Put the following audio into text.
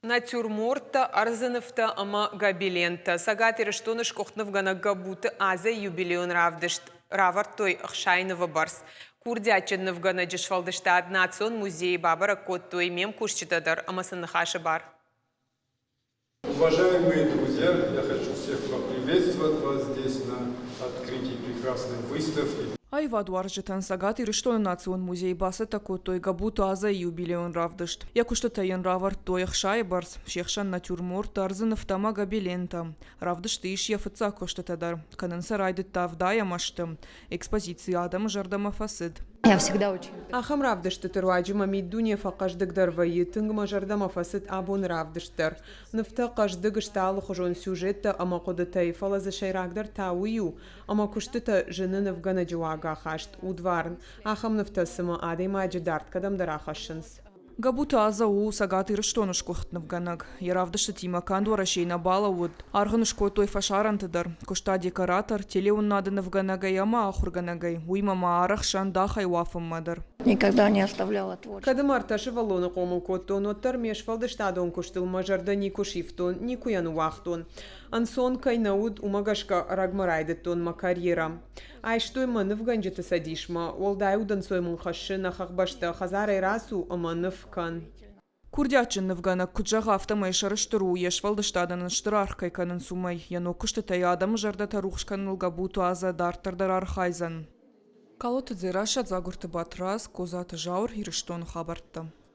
Натюрморттӕ, ӕрдзы нывтӕ ӕмӕ гобелентӕ. Цӕгат Ирыстоны сгуыхт нывгӕнӕг Гӕбуты Азӕйы юбилейон равдыст равӕрдтой 60 нывы бӕрц. Курдиатджын нывгӕнӕджы сфӕлдыстад Национ музейы бабӕрӕг кодтой ме мкусджытӕ дӕр ӕмӕ сын ныхасы бар. Уважаемые друзья, я хочу всех поприветствовать вас здесь на открытии прекрасной выставки. Аивадуарзджытӕн Цӕгат Ирыстоны Национ музейы бацӕттӕ кодтой Габуты Азӕйы юбилейон равдыст. Йӕ куыстытӕ йын равӕрдтой ӕхсайы бӕрц, се хсӕн натюрморттӕ, ӕрдзы нывтӕ ӕмӕ гобелентӕ. Равдысты ис йӕ фыццаг куыстытӕ дӕр. Кӕнын сӕ райдыдта ӕвдайӕм азты. Экспозици адӕмы зӕрдӕмӕ фӕцыд. Ахӕм равдыстыты руаджы мӕ миддуне фӕхъӕздыгдӕр вӕййы, тынг мӕ зӕрдӕмӕ фӕцыд абоны равдыст дӕр. Нывтӕ хъӕздыг сты алыхуызон сюжеттӕ ӕмӕ хъуыдытӕй, фӕлӕ дзы сӕйрагдӕр та уый у, ӕмӕ куыстытӕ зыны нывгӕнӕджы уагахаст, удварн. Ахӕм нывтӕ цымӕ адӕймаджы дард кӕдӕмдӕр ахӕссынц. Габуты Аза у Цӕгат Ирыстоны сгуыхт нывгӕнӕг. Йӕ равдыстытимӕ канд Уӕрӕсейы нӕ балӕууыд, аргъ ын скодтой фӕсарӕнты дӕр. Куыста декоратор, телеуынынады нывгӕнӕгӕй ӕмӕ ахуыргӕнӕгӕй, уыимӕ ма арӕхсы ӕндахӕй уафынмӕ дӕр. Никогда не оставляла творчество. Кӕд ӕмӕ ӕртӕ сывӕллоны хъомыл кодтон, уӕддӕр ме сфӕлдыстадон куыстыл мӕ зӕрдӕ никуы сивтон, никуы йӕ ныууагътон. Ӕнцон кӕй нӕ уыд, уымӕ гӕсгӕ ӕрӕгмӕ райдыдтон мӕ карьерӕ. Айстой мӕ нывгӕнджыты цӕдисмӕ, уӕлдай удӕнцой мын хӕссы нӕ хӕхбӕстӕ, хӕдзарӕй рацу ӕмӕ ныв кӕн. Курдиатджын нывгӕнӕг куыд зӕгъы, афтӕмӕй сӕрыстыр у, йе сфӕлдыстадӕн ын стыр аргъ кӕй кӕнынц, уымӕй. Йӕ ног куыстытӕй адӕмы зӕрдӕтӕ рухс кӕныныл Габуты Азӕ дарддӕр дӕр архайдзӕн. Калоты Дзерассӕ, Дзагуырты Батрадз, Козаты Зауыр, Ирыстоны хабӕрттӕ.